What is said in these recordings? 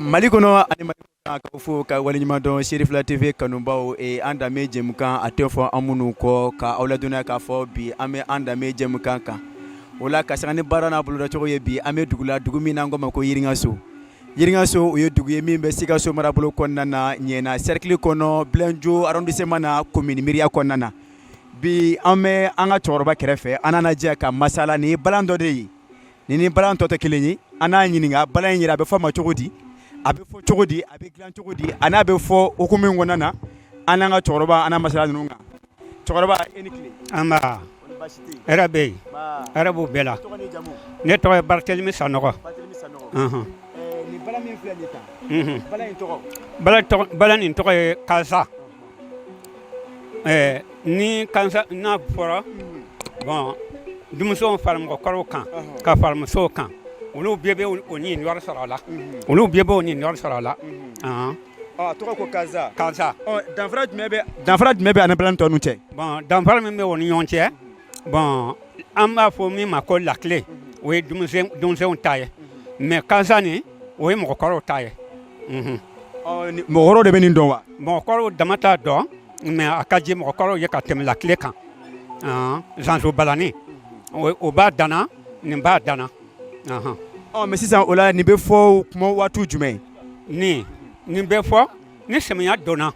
Mali kɔnɔ ani Mali kɔkan, k'aw fo ka waleɲuman dɔn. Serifila TV kanubaw, an danbe jɛmukan, a tɛ fɔ an minnu kɔ ka aw ladɔnniya k'a fɔ bi an bɛ an danbe jɛmukan kan. O la ka sanga ni baara n'a bolodacogo ye, bi an bɛ dugu la, dugu min n'an ko ma ko Yirinkaso. Yirinkaso, o ye dugu ye min bɛ Sikaso marabolo kɔnɔna na, Ɲɛna cercle kɔnɔ, Bilenjo arrondissement na, commune Miriya kɔnɔna na. Bi an bɛ an ka cɛkɔrɔba kɛrɛfɛ, an n'a jɛ ka masala. Nin ye balan dɔ de ye, nin ni balan tɔ tɛ kelen ye. An n'a ɲininka balan in yɛrɛ, a bɛ fɔ a ma cogo di, a bɛ fɔ cogo di, a bɛ dilan cogo di, a n'a bɛ fɔ hukumu min kɔnɔna na. An n'an ka cɛkɔrɔba, an n'a masala ninnu kan. Cɛkɔrɔba, e ni tile. Nba, hɛrɛ bɛ yen, hɛrɛ b'u bɛɛ la. Ne tɔgɔ ye Baritelimi Sanɔgɔ. Nin balan min filɛ nin tan, balan in tɔgɔ? Balan nin tɔgɔ ye kansa. Ni kansa n'a fɔra, bon, denmisɛnw fara mɔgɔkɔrɔw kan ka fara musow kan, olu bɛɛ bɛ o niyɔrɔ sɔrɔ a la, olu bɛɛ b'o niyɔrɔ sɔrɔ a la. A tɔgɔ ko kansa. Kansa. Danfara jumɛn bɛ ani balan tɔ ninnu cɛ? Bon, danfara min bɛ o ni ɲɔgɔn cɛ, bon, an b'a fɔ min ma ko lakile, o ye denmisɛnw ta ye, mais kansa nin, o ye mɔgɔkɔrɔw ta ye. Mɔgɔkɔrɔw de bɛ nin dɔn wa? Mɔgɔkɔrɔw dama t'a dɔn, mais a ka di mɔgɔkɔrɔw ye ka tɛmɛ lakile kan. Zanso balani, o b'a danna, nin b'a danna. Ɔ, mais sisan o la, nin bɛ fɔ kuma waati jumɛn? Nin bɛ fɔ ni samiya donna,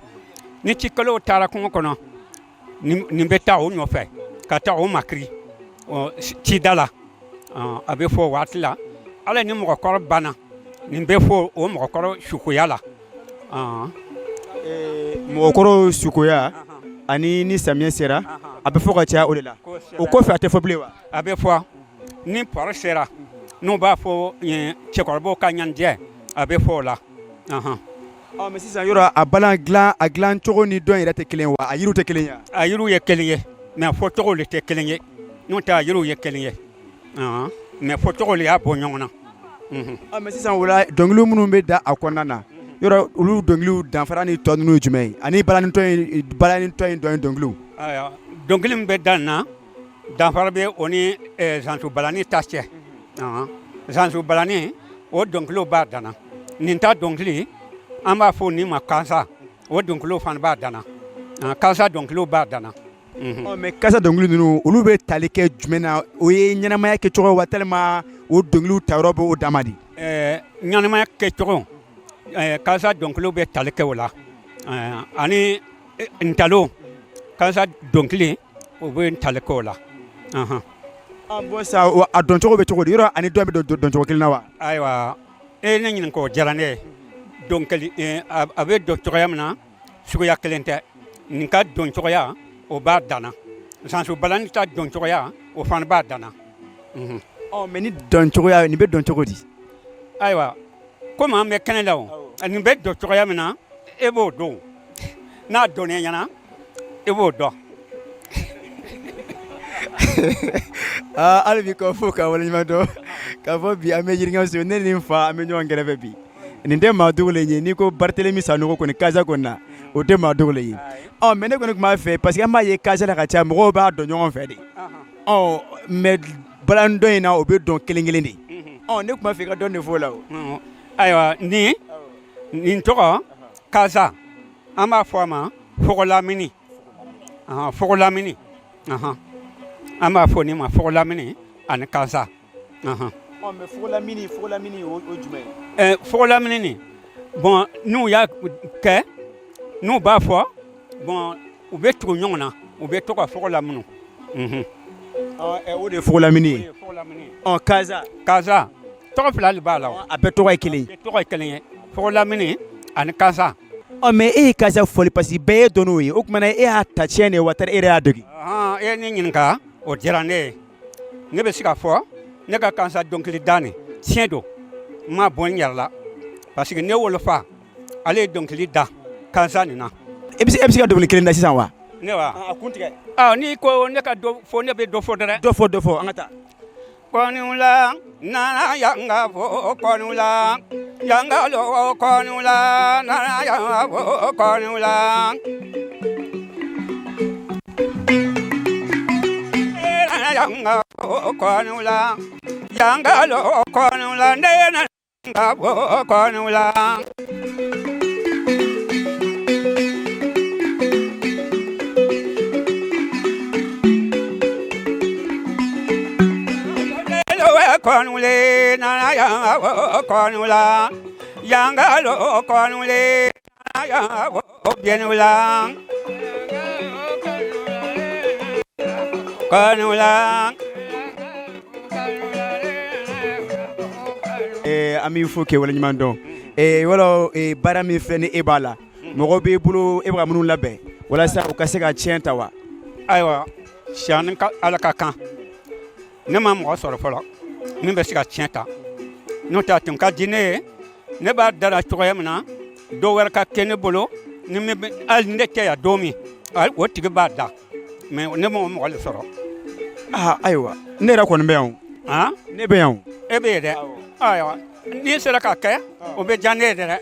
ni cikɛlaw taara kungo kɔnɔ, nin bɛ taa o nɔfɛ ka taa o makiri cida la. A bɛ fɔ o waati la. Ala ni mɔgɔkɔrɔ banna, nin bɛ fɔ o mɔgɔkɔrɔ sukoya la. Mɔgɔkɔrɔw sukoya ani ni samiyɛ sera, a bɛ fɔ ka caya o de la. O kɔfɛ, a tɛ fɔ bilen wa? A bɛ fɔ ni pɔrɔ sera, n'u b'a fɔ cɛkɔrɔbaw ka ɲɛnajɛ, a bɛ fɔ o la. Ɔ, mais sisan yɔrɔ a balan dilan, a dilan cogo ni dɔn yɛrɛ tɛ kelen wa? A yiriw tɛ kelen ye? A yiriw ye kelen ye, mais fɔcogo de tɛ kelen ye. N'o tɛ, a yiriw ye kelen ye, mais fɔcogo de y'a bɔ ɲɔgɔn na. Ɔ, mais sisan o la, dɔnkili minnu bɛ da a kɔnɔna na, yɔrɔ olu dɔnkiliw danfara ni tɔ ninnu ye jumɛn ye, ani balanintɔ in dɔn dɔnkiliw? Ayiwa, dɔnkili min bɛ da nin na, danfara bɛ o ni zanso balani ta cɛ. Zanso balani, o dɔnkiliw b'a danna. Nin ta dɔnkili, an b'a fɔ nin ma kansa, o dɔnkiliw fana b'a danna. Kansa dɔnkiliw b'a danna. Ɔ, mais kansa dɔnkili ninnu, olu bɛ tali kɛ jumɛn na? O ye ɲɛnamaya kɛcogo wa, tellement o dɔnkiliw tayɔrɔ bɛ o dama de? Ɲɛnamaya kɛcogo, kansa dɔnkiliw bɛ tali kɛ o la, ani ntalo. Kansa dɔnkili, o bɛ tali kɛ o la. Bon sa, a dɔncogo bɛ cogo di? Yɔrɔ ani dɔn bɛ dɔncogo kelen na wa? Ayiwa, e ye ne ɲininka, o diyara ne ye. Dɔnkili, a bɛ dɔn cogoya min na, suguya kelen tɛ. Nin ka dɔn cogoya, o b'a danna. Zanso balani ta dɔn cogoya, o fana b'a danna. Ɔ, mais ni dɔn cogoya, nin bɛ dɔn cogo di? Ayiwa, komi an bɛ kɛnɛ la, o nin bɛ dɔn cogoya min na, e b'o dɔn. N'a dɔnnen ɲɛna, e b'o dɔn. Aa, hali bi ka fo ka waleɲuman dɔn k'a fɔ bi an bɛ Yirinkaso. Ne ni n fa, an bɛ ɲɔgɔn kɛrɛfɛ bi. Nin tɛ maa dogolen ye. N'i ko Baritelemi Sanogo kɔni, Kaza kɔni na, o tɛ maa dogolen ye. Ɔ, mais ne kɔni tun b'a fɛ, parce que an b'a ye Kaza la ka caya, mɔgɔw b'a dɔn ɲɔgɔn fɛ de. Ɔ, mais balan dɔn in na, o bɛ dɔn kelen kelen de. Ɔ, ne tun b'a fɛ i ka dɔn de fɔ o la o. Ayiwa, nin tɔgɔ Kaza, an b'a fɔ a ma fɔgɔlamini, fɔgɔlamini. An b'a fɔ nin ma fɔgɔlamini ani Kaza. Ɔ, mais fɔgɔlamini, o jumɛn ye? Fɔgɔlamini nin, bon, n'u y'a kɛ, n'u b'a fɔ, bon, u bɛ tugu ɲɔgɔn na, u bɛ to ka fɔgɔ lamunu. O de ye fɔgɔlamini ye. Ɔ, Kaza? Kaza, tɔgɔ fila de b'a la. A bɛɛ tɔgɔ ye kelen ye? Tɔgɔ ye kelen ye, fɔgɔlamini ani Kaza. Ɔ, mais e ye Kaza fɔli, parce que bɛɛ ye dɔn n'o ye. O tuma na, e y'a ta tiɲɛ de wa, e yɛrɛ y'a dege? E ye ne ɲininka, o diyara ne ye. Ne bɛ se ka fɔ ne ka kansa dɔnkili da nin. Tiɲɛ don, n m'a bɔ n yɛrɛ la, parce que ne wolofa, ale ye dɔnkili da kansa nin na. E bɛ se ka dɔnkili kelen da sisan wa? Ne wa? A kun tigɛ. Ah, n'i ko ne ka dɔ fɔ, ne bɛ dɔ fɔ dɛ. Dɔ fɔ, dɔ fɔ, an ka taa. Kɔnula nana yanga fo, kɔnula yanga lo, kɔnula nana yanga fo, kɔnula nana yanga fo, kɔnula yanga lo, kɔnula nana yanga fo, kɔnula. Kɔnule nana yanga fo, kɔnula yanga lo, kɔnule nana yanga fo, bienula kɔnula. An b'i fo k'e waleɲuman dɔn. Wala baara min filɛ ni e b'a la, mɔgɔ b'i bolo e bɛ ka minnu labɛn walasa u ka se ka tiɲɛ ta wa? Ayiwa, siyani ka ala ka kan, ne ma mɔgɔ sɔrɔ fɔlɔ min bɛ se ka tiɲɛ ta. N'o tɛ, a tun ka di ne ye, ne b'a dala cogoya min na, dɔw wɛrɛ ka kɛ ne bolo ni min bɛ, hali ne tɛ yan don min, o tigi b'a da, mais ne m'o mɔgɔ de sɔrɔ. Aa, ayiwa, ne yɛrɛ kɔni bɛ yan o. Han? Ne bɛ yan o. E bɛ yen dɛ. Ayiwa, n'i sera ka kɛ, o bɛ diya ne ye dɛ.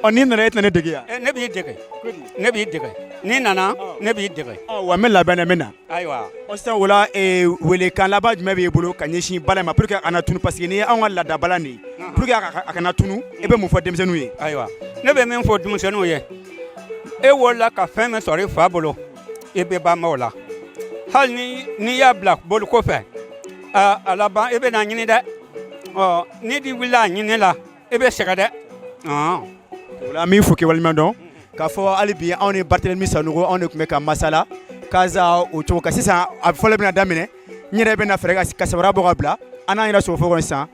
Ɔ, n'i nana, e tɛna ne dege yan? Ne b'i dege, ne b'i dege. N'i nana, ne b'i dege. Ɔ wa, n bɛ labɛn na, n bɛ na. Ayiwa. Ɔ, sisan o la, welekan laban jumɛn b'e bolo ka ɲɛsin baara in ma pour que a kana tunu? Parce que ni ye anw ka laada balan de ye, pour que a kana tunu, e bɛ mun fɔ denmisɛnninw ye? Ayiwa, ne bɛ min fɔ denmisɛnninw ye, e wolola ka fɛn min sɔrɔ i fa bolo, i bɛ ban o la. Hali ni n'i y'a bila boloko fɛ, a laban i bɛ na ɲini dɛ. Ɔ, n'i di wulila a ɲini la, i bɛ sɛgɛn dɛ. O la, an b'i fo k'i waleɲuman dɔn k'a fɔ hali bi anw ni Barthélémy Sanogo, anw de tun bɛ ka masala Kaza o cogo kan. Sisan a fɔlɔ bɛna daminɛ, n yɛrɛ bɛna fɛɛrɛ ka samara bɔ ka bila an n'an yɛrɛ sɔgɔfo kɔnɔ sisan.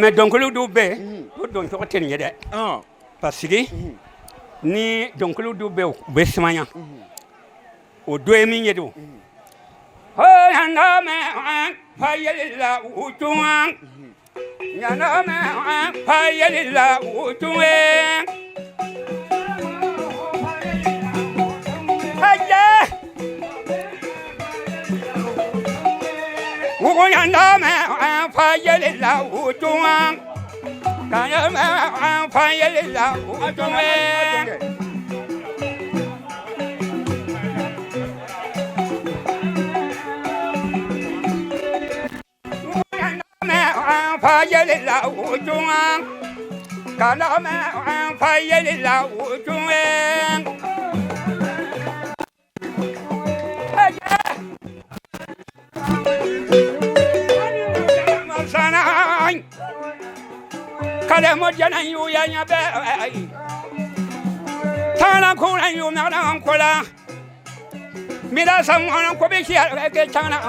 Mais dɔnkiliw dɔw bɛ yen, o dɔncogo tɛ nin ye dɛ, parce que ni dɔnkiliw dɔw bɛ yen, u bɛ sumaya. O dɔ ye min ye don fa yɛlɛla u tun ɲanamɛ fa yɛlɛla u tun aje ɲanamɛ fa yɛlɛla u tun ɲanamɛ fa yɛlɛla u tun. Fa yɛlɛla u tun ɲanamɛ fa yɛlɛla u tun. Kale mo jana yu ya nya be tana ko na yu na na ko la mi da sam on ko be shi ke chana.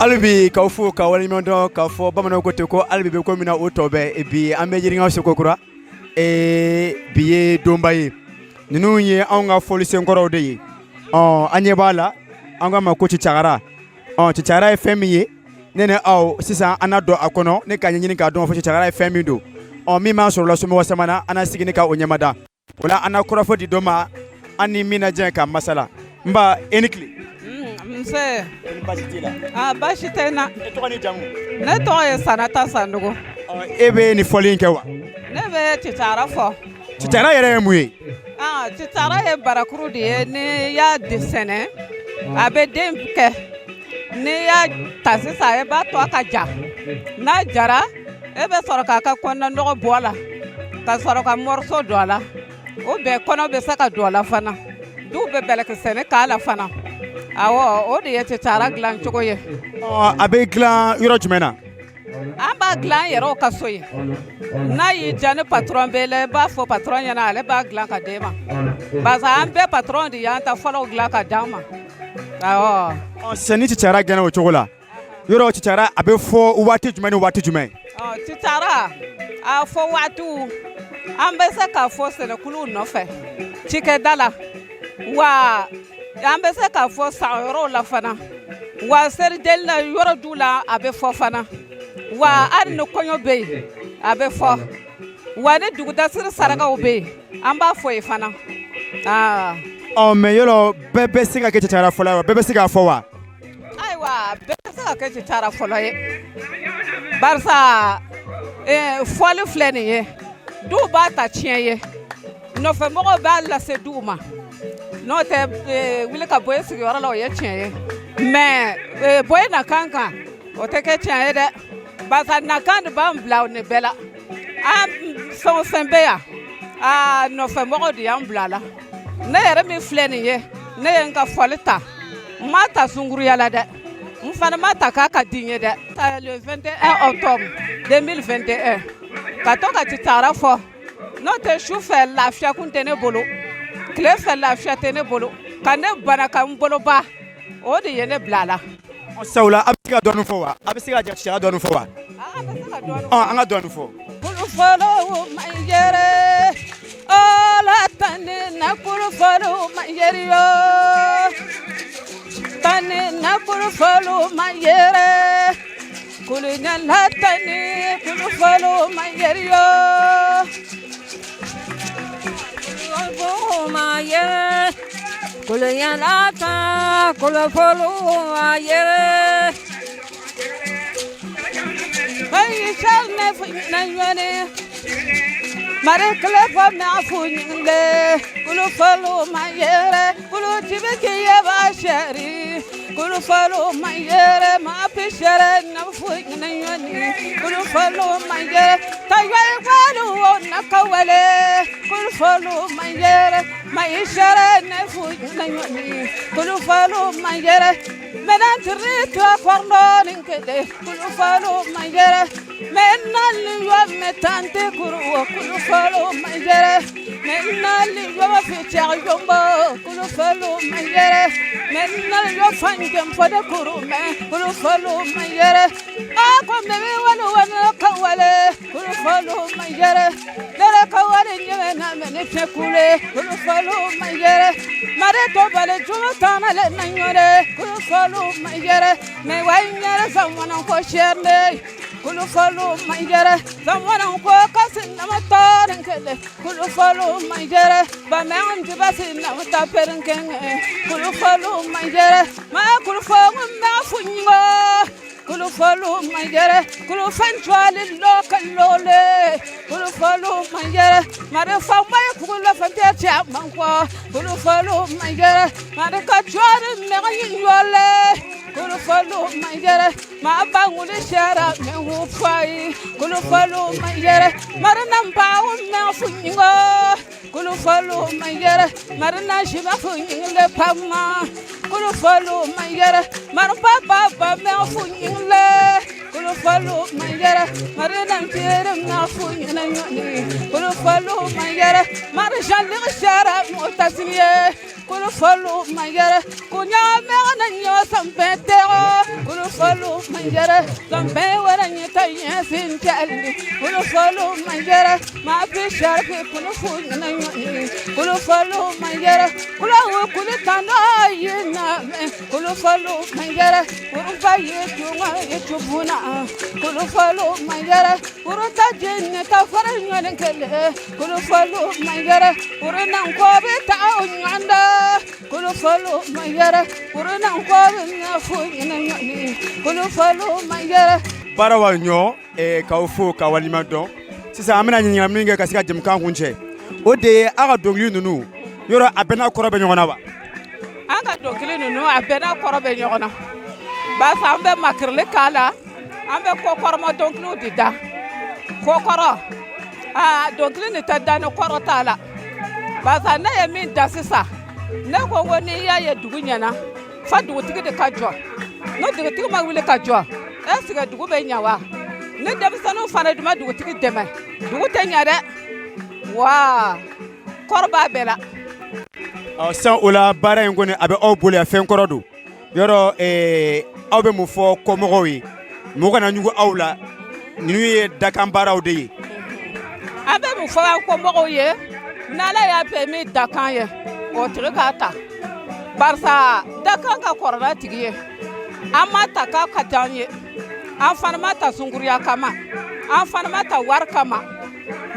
Hali bi k'aw fo ka waleɲuman dɔn k'a fɔ bamananw ko ten ko hali bi bɛ ko min na o tɔ bɛɛ bi an bɛ Yiriŋa Sokokura bi ye donba ye ninnu ye anw ka fɔlisenkɔrɔw de ye ɔ an ɲɛ b'a la an k'a ma ko cicagara ɔ cicagara ye fɛn min ye ne ni aw sisan an na don a kɔnɔ ne k'a ɲɛɲini k'a dɔn fɔ cicagara ye fɛn min don ɔ min b'an sɔrɔ la somɔgɔ caman an na sigi ni ka o ɲɛmada o la an na kɔrɔfɔ di dɔ ma an ni min na jɛ ka masala n ba e ni tile. Nse. Baasi t'i la? Aa baasi tɛ n na. E tɔgɔ ni jamu? Ne tɔgɔ ye Sanata Sanogo. E bɛ nin fɔli in kɛ wa? Ne bɛ cicara fɔ. Cicara yɛrɛ ye mun ye? Aa cicara ye barakuru de ye n'i y'a sɛnɛ a bɛ den kɛ n'i y'a ta sisan i b'a to a ka ja n'a jara e bɛ sɔrɔ k'a ka kɔnɔna nɔgɔ bɔ a la ka sɔrɔ ka morceau don a la o bɛɛ kɔnɔ bɛ se ka don a la fana dɔw bɛ bɛlɛkisɛnin k'a la fana awɔ o de ye cɛcara dilancogo ye. A bɛ dilan yɔrɔ jumɛn na? An b'a dilan an yɛrɛw ka so yen n'a y'i diya ni patron b'e la i b'a fɔ patron ɲɛna ale b'a dilan ka d'e ma parce que an bɛɛ patron de y'an ta fɔlɔw dilan ka d'an ma awɔ. Sisan ni cɛcara dilanna o cogo la yɔrɔ cɛcara a bɛ fɔ waati jumɛn ni waati jumɛn? Cɛcara a fɔ waatiw an bɛ se k'a fɔ sɛnɛkuluw nɔfɛ cikɛda la wa an bɛ se k'a fɔ sanyɔrɔw la fana wa selijeli la yɔrɔ du la a bɛ fɔ fana wa hali ni kɔɲɔ bɛ yen a bɛ fɔ wa ni dugudasiri sarakaw bɛ yen an b'a fɔ yen fana. Ɔ mais yɔrɔ bɛɛ bɛ se ka kɛ cɛcara fɔla ye wa bɛɛ bɛ se k'a fɔ wa? Ayiwa bɛɛ tɛ se ka kɛ cɛcara fɔlɔ ye barisa fɔli filɛ nin ye duw b'a ta tiɲɛ ye nɔfɛmɔgɔw b'a lase duw ma n'o tɛ wuli ka bɔ i sigiyɔrɔ la o ye tiɲɛ ye mais bɔ i nakan kan o tɛ kɛ tiɲɛ ye dɛ barisa nakan de b'an bila nin bɛɛ la an fɛn o fɛn bɛ yan aa nɔfɛmɔgɔw de y'an bila a la ne yɛrɛ min filɛ nin ye ne ye n ka fɔli ta n m'a ta sunkuruya la dɛ n fana ma ta k'a ka di n ye dɛ le 21 octobre 2021 ka to ka cɛcara fɔ n'o tɛ su fɛ lafiya kun tɛ ne bolo tile fɛ lafiya tɛ ne bolo ka ne bana ka n bolo ba o de ye ne bila a la. Sabula a bɛ se ka dɔɔnin fɔ wa a bɛ se ka cɛcara dɔɔnin fɔ wa? An An ka dɔɔnin fɔ. Kulufɔlɔ ma yɛrɛ ala tani na kulufɔlɔ ma yɛrɛ yo tani na kulufɔlɔ ma yɛrɛ kulunyala tani kulufɔlɔ ma yɛrɛ yo kulufɔlɔ ma yɛrɛ kulunyala ta kulufɔlɔ ma yɛrɛ. Mare ma funyingle kulufalo mayere kulutibiki yeba sheri kulufalo mayere ma pishere na funyingle kulufalo mayere taywe walu na kawale kulufalo mayere maishere na funyingle kulufalo mayere menantrito korno nkede kulufalo mayere menali yo metante kuru kulufalo mayere menali yo ficha yombo kulufalo mayere menali yo fangem fode kuru me kulufalo mayere ako me walu wana kawale kulufalo mayere dere kawale nyeme na mene kule kulufalo mayere mare to bale juta na le nanyore kulufalo mayere me wanyere zamwana ko sherne kulufalo mayere zamwana ko kasin na matarin kele kulufalo mayere ba me anji basin na mataperin kenge kulufalo mayere ma kulufalo ma fungo kulufalo mayere kulufan chwali lokalole kulufalo mayere mare fa mai kulufan te cha manko kulufalo mayere mare ka chwali me yole kulufalo mayere ma banguli shara me hufai kulufalo mayere mare namba me fungo kulufalo mayere mare na shiba funyingle pama kulufalo mayere mare papa pa me funyingle kulufalo mayere mare na tere me funyingle kulufalo mayere mare jali shara mutasiniye kulufalo mayere kunya me na nyo sampete kulufalo mayere sampe wara nyita yesin tali kulufalo mayere ma fi sharfi kulufu kulufalo mayere kulawu kulutano yina kulufalo mayere urufa yetunga yetubuna kulufalo mayere uruta jinne ta fara nyalen kele kulufalo mayere uruna nkobe ta unyanda kulufalo mayere uruna nkobe na funyina kulufalo mayere Barawa ɲɔ k'aw fo ka walima dɔn. Sisan an bɛna ɲininkali min kɛ ka se ka jɛmukan kuncɛ, o de ye aw ka dɔnkili ninnu yɔrɔ a bɛɛ n'a kɔrɔ bɛ ɲɔgɔn na wa? An ka dɔnkili ninnu a bɛɛ n'a kɔrɔ bɛ ɲɔgɔn na barisa an bɛ makirili k'a la, an bɛ kokɔrɔma dɔnkiliw de da. Kokɔrɔ aa dɔnkili nin tɛ da ni kɔrɔ t'a la barisa ne ye min da sisan, ne ko ko n'i y'a ye dugu ɲɛna fa dugutigi de ka jɔ, ni dugutigi ma wuli ka jɔ est-ce que dugu bɛ ɲa wa? Ni denmisɛnninw fana dun ma dugutigi dɛmɛ, dugu tɛ ɲa dɛ, wa kɔrɔ b'a bɛɛ la. Ɔ sisan o la baara in kɔni a bɛ aw bolo yan, fɛn kɔrɔ don yɔrɔ aw bɛ mun fɔ kɔmɔgɔw ye, mɔgɔ kana ɲugu aw la, ninnu ye dakan baaraw de ye. An bɛ mun fɔ an kɔmɔgɔw ye, n'Ala y'a fɛ min dakan ye o tigi k'a ta, barisa dakan ka kɔrɔ n'a tigi ye. An ma ta k'a ka di an ye, an fana ma ta sunkuruya kama, an fana ma ta wari kama,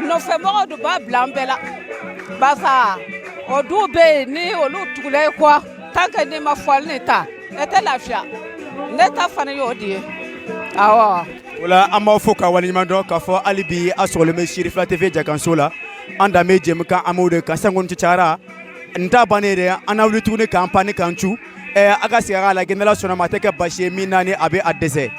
nɔfɛmɔgɔw de b'a bila an bɛɛ la barisa o duw bɛ yen ni olu tugula i kɔ tant que n'i ma fɔli nin ta e tɛ lafiya. Ne ta fana y'o de ye, awɔ. O la an b'aw fo ka waleɲuman dɔn k'a fɔ hali bi a sɔgɔlen bɛ Sirifila TV jakanso la, an danbe jɛmukan an b'o de kan. Sisan kɔni cayara nin t'a bannen ye dɛ, an na wuli tuguni k'an pan ni k'an cu. A ka segin a k'a lajɛ, n'Ala sɔnna ma a tɛ kɛ basi ye min na ni a bɛ a dɛsɛ.